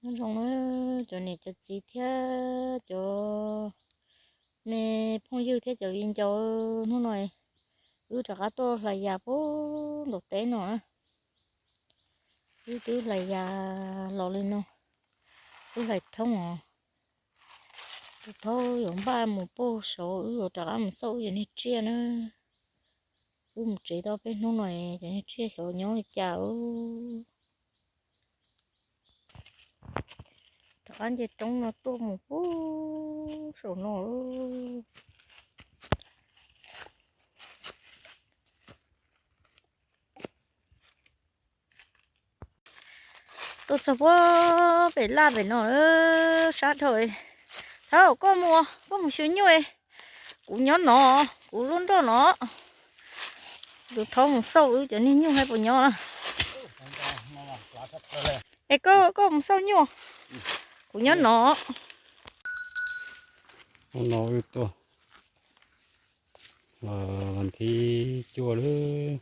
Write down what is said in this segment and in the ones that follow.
Nyob zoo na cov niam cov txiv thiab cov me phooj ywg thiab cov viv ncaus, hnub no wb rov qab tuaj hlais yas puag nram teb no na. Wb twb hlais yas los li no, wb hlais thoob os. Tus thaub yuav npaj mus puag saud, wb yuav rov qab mus xauj wb cov niag tsiaj na. Wb mus tsev tau peb hnub no, cov niag tsiaj xyov nyob li cas. Rov qab nce roob no tuaj mus puag saum no. Tuaj txog puag pem laj pem no, sab dhau. Thaub, koj mus, koj mus xyuas nyuj, kuv nyob no, kuv lub nroj no. Tus thaub mus xauj wb cov niag nyuj saib puas nyob. Es koj, koj mus xauj nyuj, kuv nyob no. Hnub no wb tuaj vas thib cuaj lawm,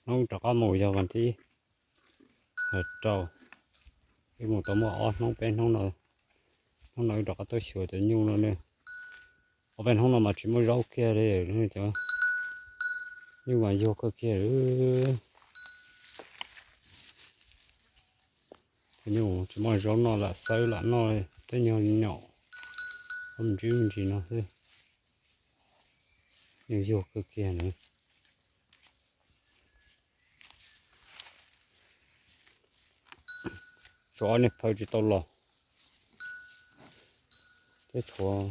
hnub rov qab mus yog vas thib rau. Wb mus tau muaj ob hnub peb hnub no, hnub no wb rov qab tuaj xyuas cov nyuj no ne. Ob peb hnub no mas tsis muaj zaub kiag li, cov nyuj mas yuag kawg kiag li. Cov nyuj tsis muaj zaub noj, lam xawb lam noj, tej nyuag nyom ob me ntsis me ntsis no xwb. Nyuj yuag kawg kiag na. Tshuav ob niag phaw tsis tau los, tej tshuav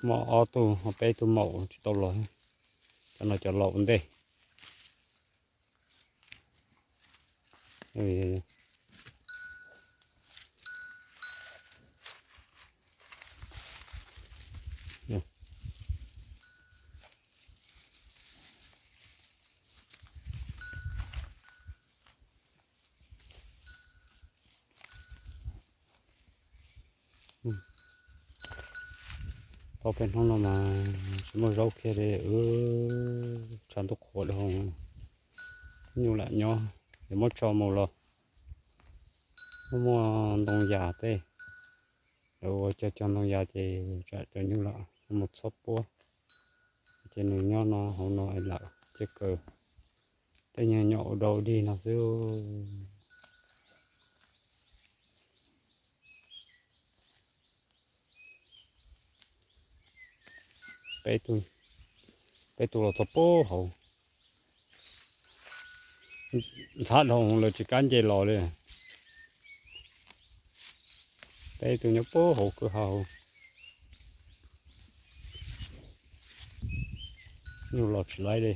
muaj ob tug, peb tug maum tsis tau los, cov no cov laus ua ntej. Tau peb hnub no mas tsis muaj zaub kiag li, tshav ntuj qhuav li hos. Nyuj lam nyob, es muab tso mus los muaj muaj ntoo yas tej, lawv ua cog cog ntoo yas ces tsam cov nyuj lam mus txhob puab, ces nws nyob no hauv no lawm ces kawg tej nyuag nyom ua dau dig no xwb. Peb tug los txog puag hauv, ntxhab dhau lawv tsis kam nce los li. Peb tug nyob puag hauv kwj ha hauv, nyuj los tsis laib li.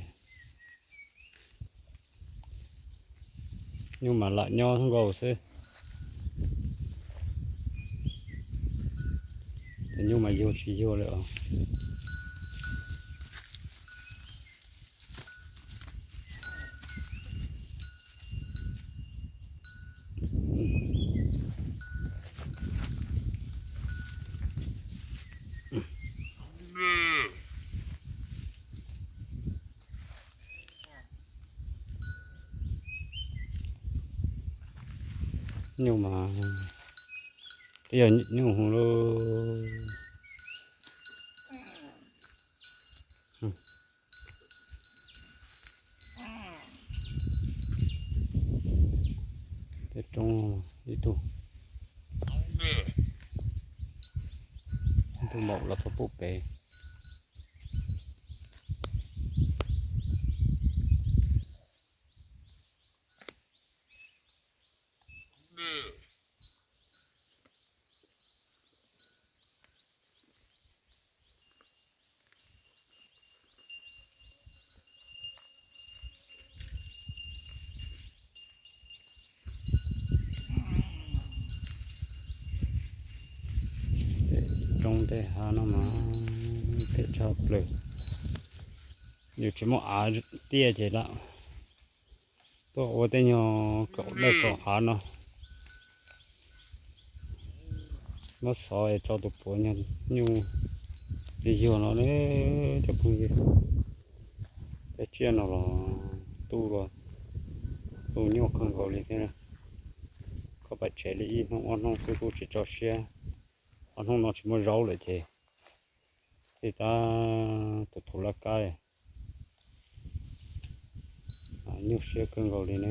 Nyuj mas lam nyob nkaus xwb. Ces nyuj mas yuag tsis yuag li os. Nyuj mas twb yog nyuj hu lub. Tej roob ib tug, ib tug maum los txog pub pem. Tej roob tej hav no mas phem tshaj plaws. Yus tsis muaj av tiaj ces lam tuaj ua tej nyuag kaum dawj kaum hav no. Muab xov es tso tus puav nyuag nyuj li yuag no ne cov phooj ywg. Peb tsiaj no los tu los tu nyuaj kawg nkaus li thiab. Koj Pais tsev li ib hnub ob hnub xwb kuj tsis tso siab, ob hnub no tsis muaj zaub lawm ces thiaj tab tus thum laj kab nyuaj siab kawg nkaus li na.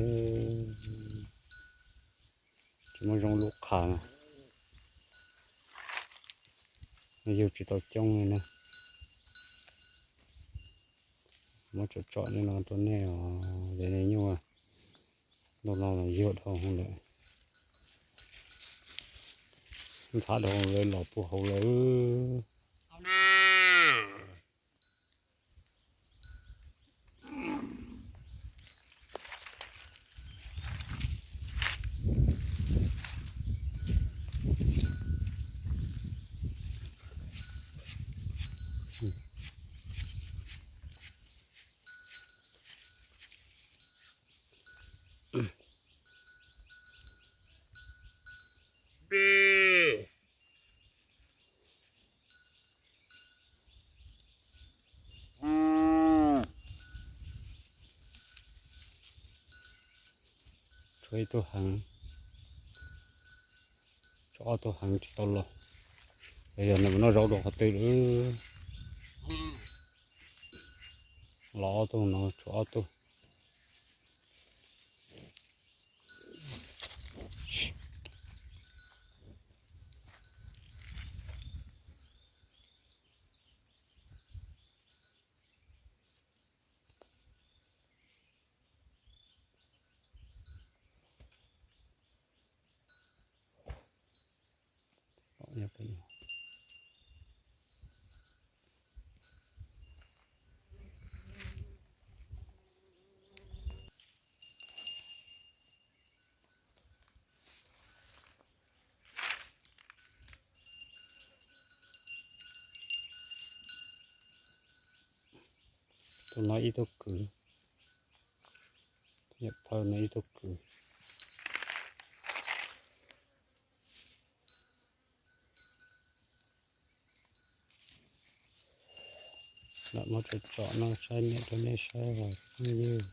Tsis muaj zoo lub qhav na, yug tsis tau coob li na. Muab tsom tsom li no rau nej os, cov nyuj nyuj no los yug dhau hwv lawm, ntxhab dhau lawm los puag hauv lawm. Tshuav ib tug heev, tshuav ob tug heev tsis tau los, yog nws mus noj zaub rau qhov twg lawm. Los ob tug no tshuav ob tug. Tus no ib tug kwv, yam thawj no ib tug kwv. Lam muab tsom tsom no saib niam rau nej saib os phooj ywg.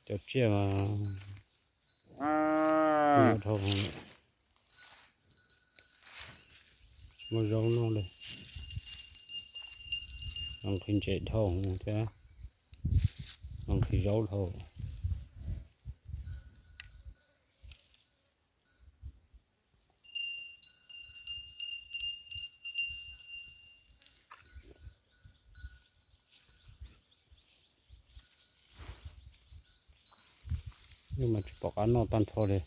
Cov tsiaj mas dhau, tsis muaj zaub noj li. Los nqhis ntses dhau thiab, los nqhis zaub dhau. Nyuj mas tsis pom qab noj tag nrho li.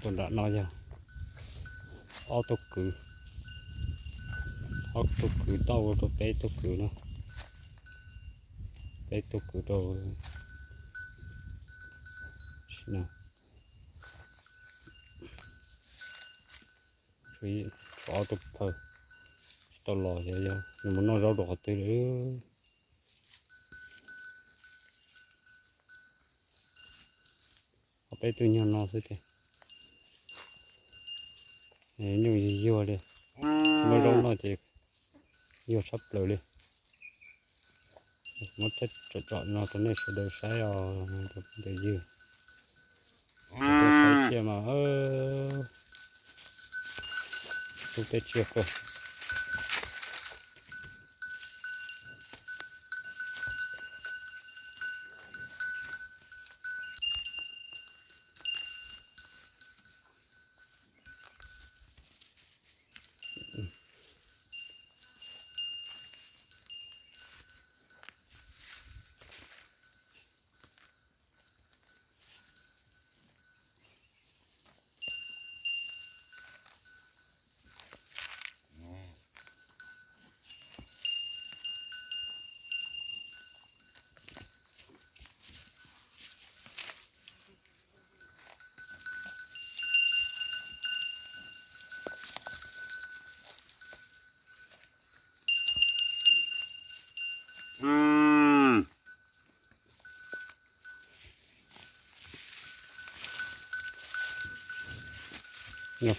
Tus nram no yog ob tug kwv, ob tug kwv tau rau peb tug kwv no, peb tug kwv rau. Tshuav ob tug phaw tsis tau los, yog nws mus noj zaub rau qhov twg lawm. Ob peb tug nyuag no xwb tiag. Nyuj yuag li, tsis muaj zaub noj ces yuag tshaj plaws li. Muab tsom tsom no rau nej sawv daws saib os, tus phooj ywg. Saib tsiaj mas tu tej tsiaj kawg. Yog